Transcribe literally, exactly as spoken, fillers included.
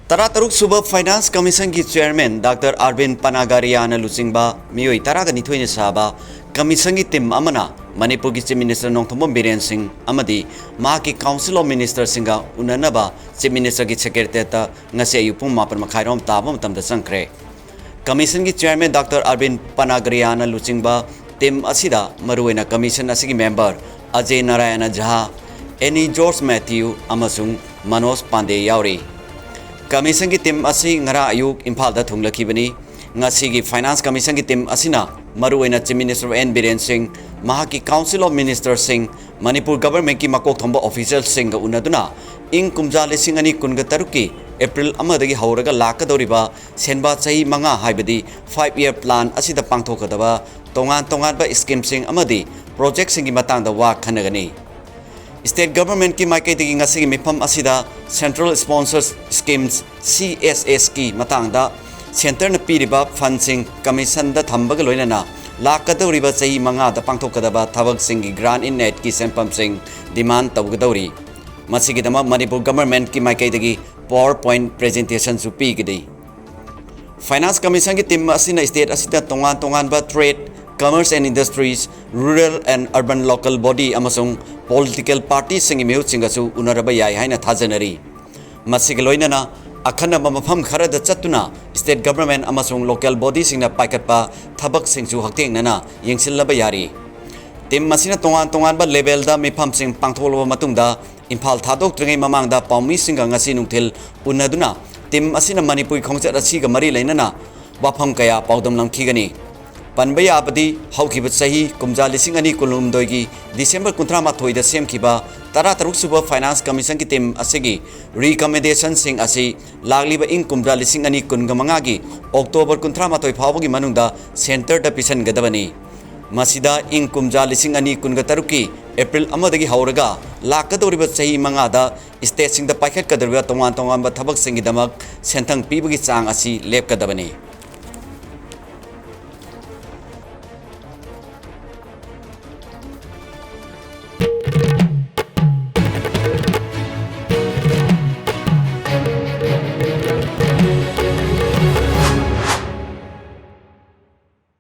ꯇꯔꯥꯇꯔꯨꯛ ꯁꯨꯕ Finance Commission ꯒꯤ Chairman Doctor Arvind Panagariya ꯅ ꯂꯨꯆꯤꯡꯕ ꯃꯤꯑꯣꯏ ꯇꯔꯥꯒ ꯅꯤꯊꯣꯏꯅ ꯁꯥꯕ Commission ꯒꯤ team ꯑꯃꯅ ꯃꯅꯤꯄꯨꯔꯒꯤ Chief Minister ꯅꯣꯡꯊꯣꯝꯕꯝ ꯕꯤꯔꯦꯟ ꯁꯤꯡ ꯑꯃꯗꯤ ꯃꯍꯥꯛꯀꯤ Council of Minister ꯁꯤꯡꯒ ꯎꯅꯅꯕ Chief Minister ꯒꯤ Secretariat ꯇ ꯉꯁꯤ ꯑꯌꯨꯛ ꯄꯨꯡ ꯃꯥꯄꯟ ꯃꯈꯥꯏꯔꯣꯝ ꯇꯥꯕ ꯃꯇꯝꯗ ꯆꯪꯈ꯭ꯔꯦ꯫ Commission ꯒꯤ Chairman Doctor Arvind Panagariya ꯅ ꯂꯨꯆꯤꯡꯕ team ꯑꯁꯤꯗ ꯃꯔꯨꯑꯣꯏꯅ Commission ꯑꯁꯤꯒꯤ member ꯑꯖꯦ ꯅꯥꯔꯥꯌꯅ ꯖꯍꯥ, ꯑꯦꯅꯤ ꯖꯣꯔꯖ ꯃꯦꯊ꯭ꯌꯨ ꯑꯃꯁꯨꯡ ꯃꯅꯣꯖ ꯄꯥꯟꯗꯦ ꯌꯥꯎꯔꯤ꯫ Commission ꯒꯤ team ꯑꯁꯤ ꯉꯔꯥꯡ ꯑꯌꯨꯛ ꯏꯝꯐꯥꯜꯗ ꯊꯨꯡꯂꯈꯤꯕꯅꯤ꯫ ꯉꯁꯤꯒꯤ Finance Commission ꯒꯤ team ꯑꯁꯤꯅ ꯃꯔꯨꯑꯣꯏꯅ Chief Minister ꯑꯦꯟ ꯕꯤꯔꯦꯟ ꯁꯤꯡ, ꯃꯍꯥꯛꯀꯤ Council of Minister ꯁꯤꯡ, ꯃꯅꯤꯄꯨꯔ Government ꯀꯤ ꯃꯀꯣꯛ ꯊꯣꯡꯕ official ꯁꯤꯡꯒ ꯎꯅꯗꯨꯅ ꯏꯪ ꯀꯨꯝꯖꯥ ꯂꯤꯁꯤꯡ ꯑꯅꯤ ꯀꯨꯟꯒ ꯇꯔꯨꯛꯀꯤ April ꯑꯃꯗꯒꯤ ꯍꯧꯔꯒ ꯂꯥꯛꯀꯗꯧꯔꯤꯕ ꯁꯦꯟꯕꯥ ꯆꯍꯤ ꯃꯉꯥ, ꯍꯥꯏꯕꯗꯤ five year plan ꯑꯁꯤꯗ ꯄꯥꯡꯊꯣꯛꯀꯗꯕ ꯇꯣꯉꯥꯟ ꯇꯣꯉꯥꯟꯕ scheme ꯁꯤꯡ ꯑꯃꯗꯤ project ꯁꯤꯡꯒꯤ ꯃꯇꯥꯡꯗ ꯋꯥ ꯈꯟꯅꯒꯅꯤ꯫ State Government ꯀꯤ ꯃꯥꯏꯀꯩꯗꯒꯤ ꯉꯁꯤꯒꯤ ꯃꯤꯐꯝ ꯑꯁꯤꯗ Central Sponsor Schemes, C S S ꯀꯤ ꯃꯇꯥꯡꯗ Centre ꯅ ꯄꯤꯔꯤꯕ fund ꯁꯤꯡ Commission ꯗ ꯊꯝꯕꯒ ꯂꯣꯏꯅꯅ ꯂꯥꯛꯀꯗꯧꯔꯤꯕ ꯆꯍꯤ ꯃꯉꯥꯗ ꯄꯥꯡꯊꯣꯛꯀꯗꯕ ꯊꯕꯛꯁꯤꯡꯒꯤ grant in aid ꯀꯤ ꯁꯦꯟꯐꯝꯁꯤꯡ demand ꯇꯧꯒꯗꯧꯔꯤ꯫ ꯃꯁꯤꯒꯤꯗꯃꯛ ꯃꯅꯤꯄꯨꯔ Government ꯀꯤ ꯃꯥꯏꯀꯩꯗꯒꯤ PowerPoint presentation ꯁꯨ ꯄꯤꯒꯅꯤ꯫ Finance Commission ꯒꯤ team ꯑꯁꯤꯅ state ꯑꯁꯤꯗ ꯇꯣꯉꯥꯟ ꯇꯣꯉꯥꯟꯕ trade, commerce and industries, rural and urban local body ꯑꯃꯁꯨꯡ political party ꯁꯤꯡꯒꯤ ꯃꯤꯍꯨꯠꯁꯤꯡꯒꯁꯨ ꯎꯅꯔꯕ ꯌꯥꯏ ꯍꯥꯏꯅ ꯊꯥꯖꯅꯔꯤ꯫ ꯃꯁꯤꯒ ꯂꯣꯏꯅꯅ ꯑꯈꯟꯅꯕ ꯃꯐꯝ ꯈꯔꯗ ꯆꯠꯇꯨꯅ state government ꯑꯃꯁꯨꯡ local body ꯁꯤꯡꯅ ꯄꯥꯏꯈꯠꯄ ꯊꯕꯛꯁꯤꯡꯁꯨ ꯍꯛꯊꯦꯡꯅꯅ ꯌꯦꯡꯁꯤꯜꯂꯕ ꯌꯥꯔꯤ꯫ Team ꯑꯁꯤꯅ ꯇꯣꯉꯥꯟ ꯇꯣꯉꯥꯟꯕ level ꯗ ꯃꯤꯐꯝꯁꯤꯡ ꯄꯥꯡꯊꯣꯛꯂꯕ ꯃꯇꯨꯡꯗ ꯏꯝꯐꯥꯜ ꯊꯥꯗꯣꯛꯇ꯭ꯔꯤꯉꯩ ꯃꯃꯥꯡꯗ ꯄꯥꯎꯃꯤꯁꯤꯡꯒ ꯉꯁꯤ ꯅꯨꯡꯊꯤꯜ ꯎꯅꯗꯨꯅ team ꯑꯁꯤꯅ ꯃꯅꯤꯄꯨꯔꯒꯤ ꯈꯣꯡꯆꯠ ꯑꯁꯤꯒ ꯃꯔꯤ ꯂꯩꯅꯅ ꯋꯥꯐꯝ ꯀꯌꯥ ꯄꯥꯎꯗꯝꯂꯝꯈꯤꯒꯅꯤ꯫ ꯄꯟꯕ ꯌꯥꯕꯗꯤ, ꯍꯧꯈꯤꯕ ꯆꯍꯤ ꯀꯨꯝꯖꯥ ꯂꯤꯁꯤꯡ ꯑꯅꯤ ꯀꯨꯟꯍꯨꯝꯗꯣꯏꯒꯤ December ꯀꯨꯟꯊ꯭ꯔꯥ ꯃꯥꯊꯣꯏꯗ ꯁꯦꯝꯈꯤꯕ ꯇꯔꯥꯇꯔꯨꯛ ꯁꯨꯕ Finance Commission ꯒꯤ team ꯑꯁꯤꯒꯤ recommendation ꯁꯤꯡ ꯑꯁꯤ ꯂꯥꯛꯂꯤꯕ ꯏꯪ ꯀꯨꯝꯖꯥ ꯂꯤꯁꯤꯡ ꯑꯅꯤ ꯀꯨꯟꯒ ꯃꯉꯥꯒꯤ October ꯀꯨꯟꯊ꯭ꯔꯥ ꯃꯥꯊꯣꯏ ꯐꯥꯎꯕꯒꯤ ꯃꯅꯨꯡꯗ Centre ꯗ ꯄꯤꯁꯤꯟꯒꯗꯕꯅꯤ꯫ ꯃꯁꯤꯗ ꯏꯪ ꯀꯨꯝꯖꯥ ꯂꯤꯁꯤꯡ ꯑꯅꯤ ꯀꯨꯟꯒ ꯇꯔꯨꯛꯀꯤ April ꯑꯃꯗꯒꯤ ꯍꯧꯔꯒ ꯂꯥꯛꯀꯗꯧꯔꯤꯕ ꯆꯍꯤ ꯃꯉꯥꯗ state ꯁꯤꯡꯗ ꯄꯥꯏꯈꯠꯀꯗꯧꯔꯤꯕ ꯇꯣꯉꯥꯟ ꯇꯣꯉꯥꯟꯕ ꯊꯕꯛꯁꯤꯡꯒꯤꯗꯃꯛ ꯁꯦꯟꯊꯪ ꯄꯤꯕꯒꯤ ꯆꯥꯡ ꯑꯁꯤ ꯂꯦꯞꯀꯗꯕꯅꯤ꯫